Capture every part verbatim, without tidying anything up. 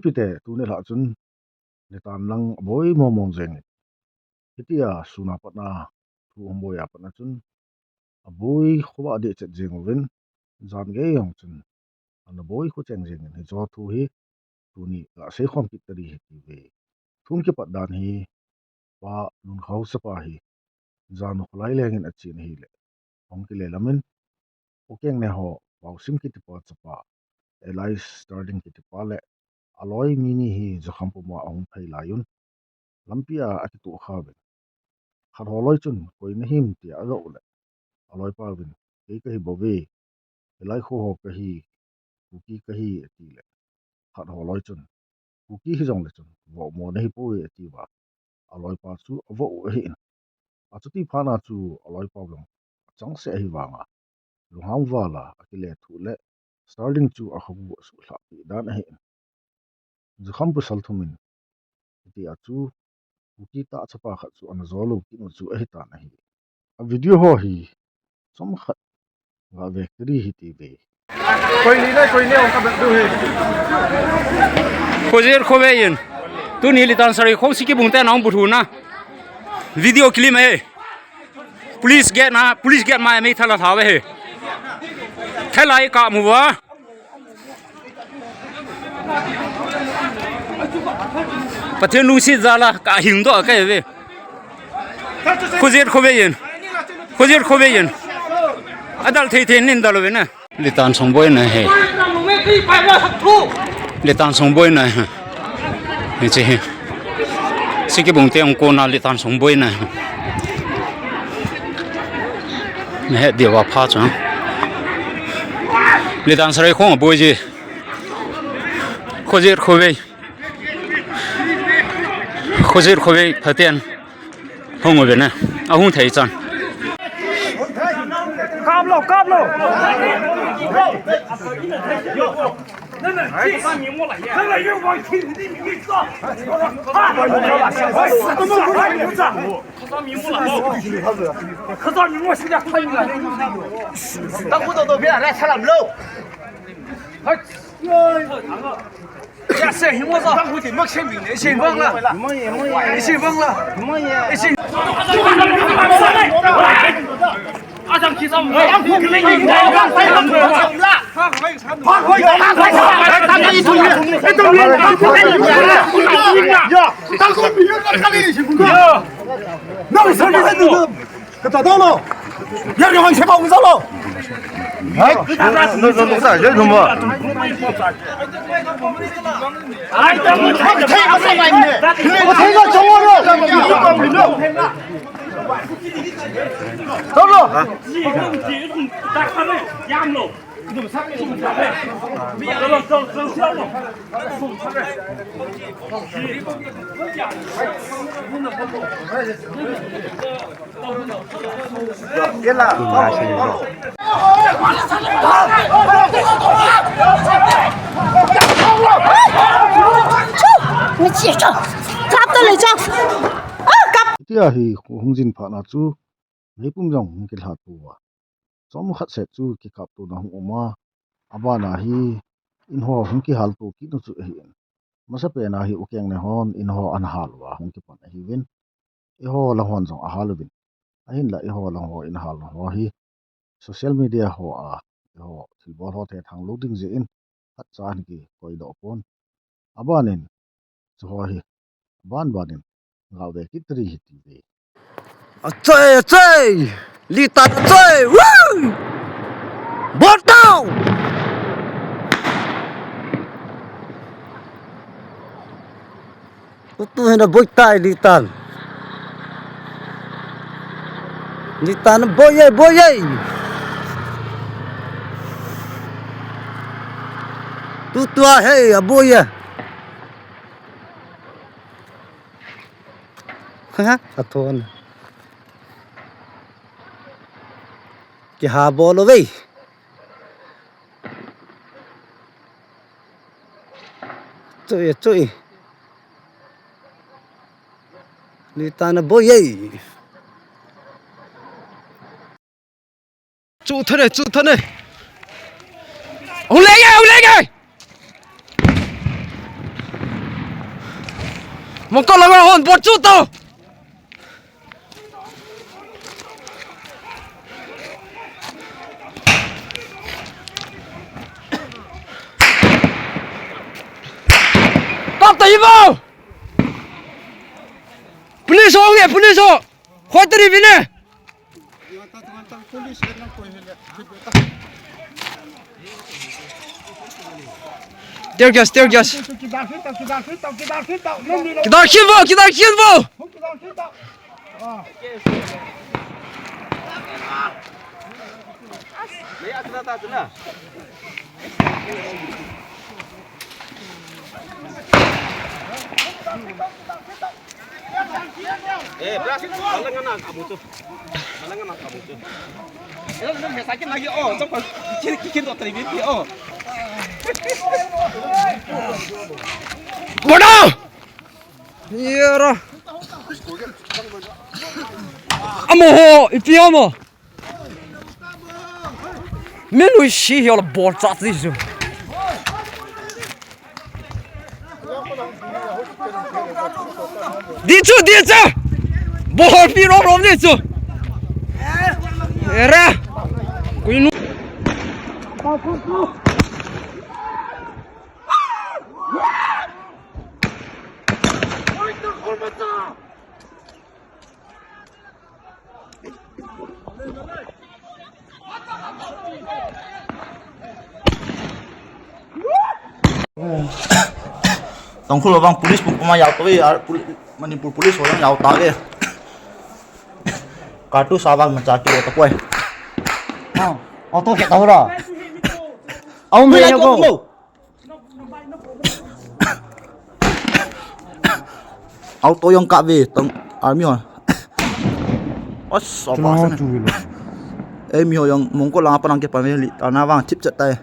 Kipite tuni lhah chun Litan lang aboi mong mong jengin. Hitia sun a patna thu hung boi a patna chun aboi khovah deh chet jeng uvin, jan gei jong chun ana boi kho cheng jengin hiche thu hi tuni kasei khom kit tadi hitiuve. Thu hung kipat dan hi Pa Lunkhao chapa hi Janu kholai lengin achen ahile, hung kile lamin, U Keng ne ho, Pausing kitipa chapa, Elias Sterling kitipa le aloi mi ni hi Jukham puma ahung phei laiyun, lampi a akitoh kha uvin. Khat ho loi chun, koi nahim tia ajou le, aloi pa uvin, kei kahi bouve, hilai kho ho kahi, Kuki kahi, ati le, khat ho loi chun, Kuki hijong le chun, vohmo nahi poi, ati uva, aloi pa chu avoh u ahin. Achuti phat a chu aloi pa jong achangseh ahi vanga, lunghang val a akile thuh le, Sterling chu akhogu asuhlhah peh dan ahin. Jukham pasal thum in, hitia chu, Kuki tah chapa khat chu ana jou lou kit u chu ahi tan ahi. A video ho hi, chomkhat ga ve kit ding hitiuve. Koi ni le, koi ni ong ka bet du hi. Khojet khovei in. Tuni Litan Sareikhong Sikibung te na ong bu thu na. Video clip e. Police gate na, police gate ma e mei thala tha ve he. Thalai ka mu va. Pathen lungset jal a ka hing doh a ka ve. Khojet khovei in. Khojet khovei in. Adal thei thei nin dal ve na. Litan song boina hi. Litan song boina hi. Hiche hi. Sikibung te ong kona Litan song boina hi. Na het diu va pha chang. Litan Sareikhong boi ji. Khojet khovei. Khojet khovei Pathen. Hung uve na. Ahung thei chan. Kap lo, kap lo. Ka ta dong lo. Ya ri hon che ba ung sa lo. Hai. No, no, no, sa, je thum ba. Ai, ta mo thai ka sa mai ne. Mo thai ka chong lo. Dong lo. Yam lo. Tia hi hung jin phat na chu meipum jong hung kilhat pouva. Chomkhat seh chu kikaptona hung um a, abana hi in ho hung kihalto kit u chu ahin. Masapen a hi U Keng ne hon in ho ana hal uva hung kipan ahiuvin. Eiho lang hon jong ahal uvin. Ahinla eiho lang ho in hal ho hi social media ho a, eiho thilbol ho thethang lou ding jeh in, khatcha ana kikoi doh pon. Abanin, chu ho hi, aban banin, ga ve kit tadi hitiuve. Achoi, achoi! Litan achoi! Woo! Botao! Tutu hin aboi tai Litan. Litan aboi e, boi e. Tutu a he, aboi e. Ha, athon. Kiha bol uve. Choi, choi. Litan aboi e. Chu thane, chu thane. Hung lenge, hung lenge. Mongkol langa hon bot chu to. Kap ta hi vo. Police ho nge, police ho. Khoi tari vine. Tear gas, tear gas. Kidar khin vo, kidar khin vo. Eh, bras, malanga na abu tu. Malanga na abu tu. Ela na me sakin lagi, oh, so pa kin kin to tari bi, oh. Bodo! Yara. Amo ho, ipi amo. Min ui si hi ola bol chat si su. Di chu, di chu. Bol pi rom rom di chu. Era. Kuinu. Tangkhul vang police pum puma yau tave, ar pul-, Manipur police ho jong yau tave. Katu savang macha ki ta koi. Ha, auto ke ta ho ra. Au me ya ko. Auto jong kap ve, tang army ho. Os, so pa sana. Ei, mi ho jong Mongkol langa panang ke pa ve li, ta na vang thip chat tai.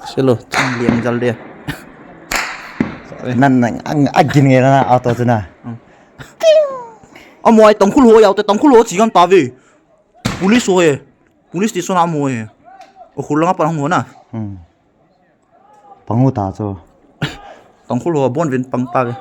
Selo, chang liang jal de. Nan, nan, ang, agin nge na auto tu na. Hmm. Amo ai Tangkhul ho yau te, Tangkhul ho chi kan ta ve. Police ho he. Police station a mo he. O khul langa pa hung ho na. Hmm. Pang u ta chu. Tangkhul ho bon vin pang ta ve.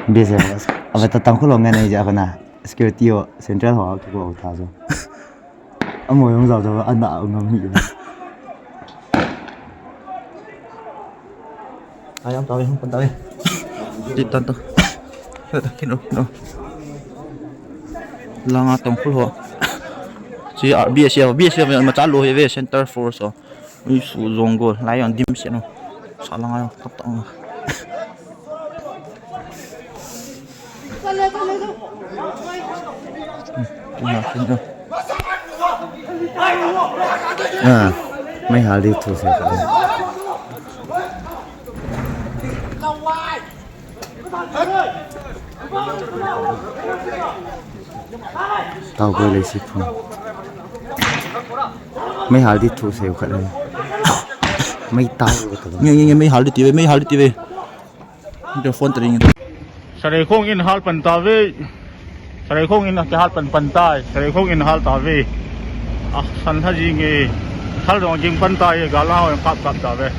Be se. Ave ta Tangkhul ho ngai nai ja ko na. Security ho, central ho ki ko ta chu. Amo jong jao jao, ana ngam hi. Ai, ang tawi, ang tawi. Di tan to. Kino, kino. Langa Tangkhul ho. Si, ah, B S F, B S F, ma cha lo he ve, Center Force ho. Ui, su zong gol. Lai ang dim se no. Sa langa ang, tap tap ang. Ah, mai hal di thu se. Tao ko le si phun. Mai hal di thu se khat le. Mai tao ko ta. Nge, nge, nge, mai hal di ti ve, mai hal di ti ve. Phone ta ring. Sareikhong in hal pan ta ve. Sareikhong in kihal pan pan tai. Sareikhong in hal ta ve. Ah, san tha jing e. Thal dong jing pan tai. Gala ho kap kap ta ve.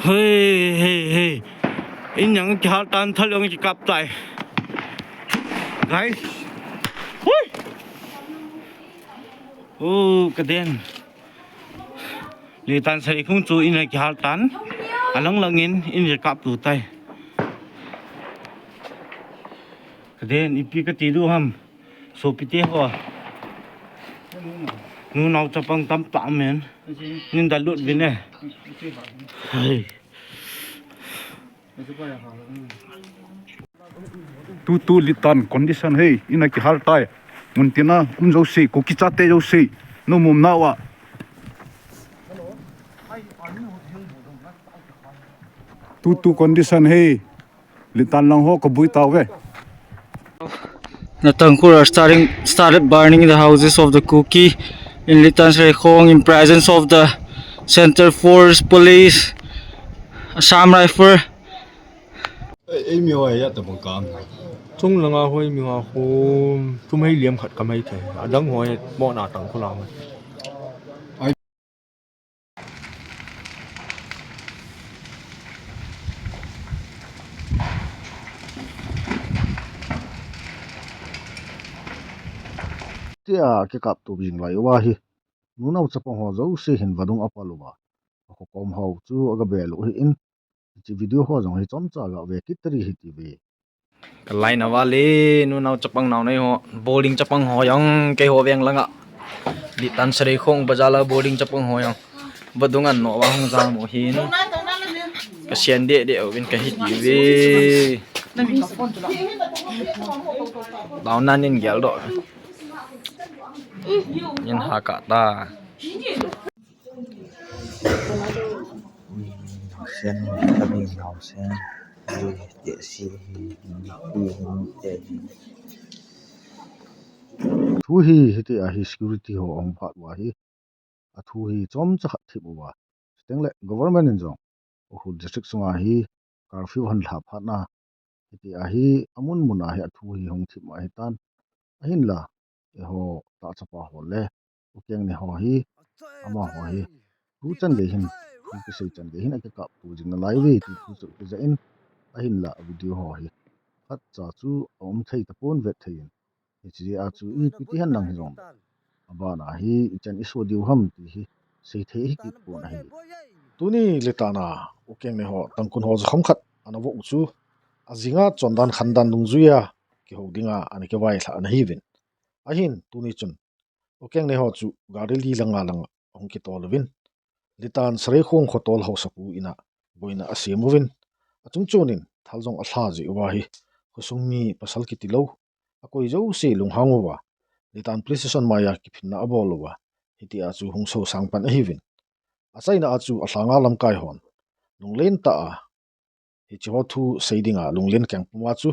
Hei, hei, hei. In jong kihal tan, thal jong kikap tai. Guys. Hui. Oh, ka den. Litan Sareikhong chu in a kihal tan. Alang lang in, in a kap tu tai. Ka den, ipi kati diu ham. Sopite ho. Nu nao chapang tam tah men. Nin da lut vin e. Hai. Tu tu Litan condition hei, in a kihal tai. Mun tina um jouse, Kuki chate jouse. Nu mum nao a. Tutu condition hi, Litan lang ho kabui tauve. The Tangkhul are starting, started burning the houses of the Kuki in Litan Sreikhong in presence of the Centre Force, Police, Assam Rifle. Ei, ei mi hoi ya ta bang kam. Chung langa hoi mi ha khu, thum hei liam khat kam hei thei. Adang hoi mo na Tangkhul a hoi. Tia kikap tup jing lai uva hi, nunau chapang ho jouse hin vadung apal uva, akhokom ho chu aga bel u ahin, hiche video ho jong hi chomcha ga ve kit tari hite ve. Ka line a vale, nunau chapang nau nei ho, boarding chapang ho jong, keiho veng langa. Litan Sreikhong bazar la boarding chapang ho jong. Vadung an no va hung jam u hin. Ka sian de de uvin ka hiti ve. Lau nan in gel do. In ha ka ta. Sen, kami nausen, hi, te si, hi, hi, hi, te hi. Thu hi, hiti a hi security ho ahung phat uva hi. Athu hi chomcha khat thip uva. Chuteng le government in jong, Ukhrul district sunga hi, curfew hon lha phat na. Hiti a hi, amun mun a hi athu hi hung thip ma hitan. Ahinla, eiho tah chapa ho le, U Keng ne ho hi, amaho hi, thu chan gei hin, thu kisei chan gei hin akikap tu jing nalai uve ti thu chu kija in, ahinla video ho hi, khatcha chu aum thei tapon vet thei in, hiche a chu ipi ti hen lang hijong le, abana hi ichan iso diu ham ti hi, sei thei hi kit pon ahi. Tuni Litan a, U Keng ne ho, Tangkhul ho jakham khat ana vo u chu, ajinga chondan khandan dungjuia, kihou dinga ana kivailhah ana hiuvin. Ahin, tuni chun, U Keng ne ho chu gari li langa langa ahung kitol uvin. Litan Sreikhong khotol haosapu ina boina asem uvin. Achungchon in thal jong alha jeh uva hi, khosung mi pasal kiti lou, akoi jouse lunghang uva, Litan Police Station maiya kiphinna abol uva, hiti a chu hung sosang pan ahiuvin. Achaina a chu alhanga lamkai hon lunglen tah a, hiche ho thu sei dinga lunglen keng puma chu,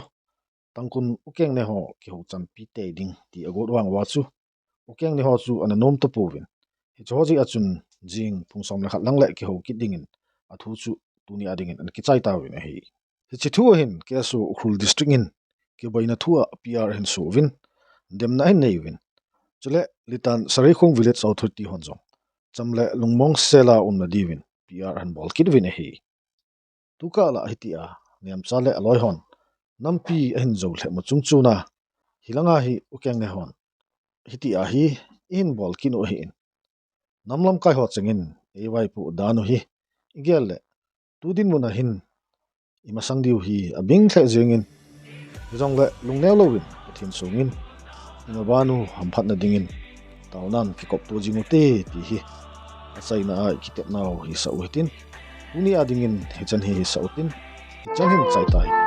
Tangkhul U Keng ne ho kihou chanpi tei ding ti agot vang uva chu, U Keng ne ho chu ana nom tapouvin. Hiche ho jeh a chun jing phung som le khat lang le kihou kit dingin athu chu tuni a dingin ana kichai tauvin ahi. Hiche thu ahin K S O Ukhrul District in kiboina thu a P R ahin soh uvin, demna ahin nei uvin. Chule Litan Sreikhong Village Authority hon jong cham le lungmong sela umna diuvin P R ahin bol kit uvin ahi. Tukah lah hiti a, Nemcha le aloi hon nampi ahin jou lheh ma chungchon a, hilanga hi U Keng ne hon hiti a hi ihin bol kit u ahin. Nam lamkai ho chengin eivaipoh dan u hi igel le, tu dinmun a hin imasang diu hi abing lheh jengin, hijongle lungneo louvin Pathen sungin, imaban u hamphatna dingin taonan kikop to jing ute ti hi achaina a ikitepnau hisah u hitin, tuni a dingin hichan hi hisah utin, hichan hin chai tai.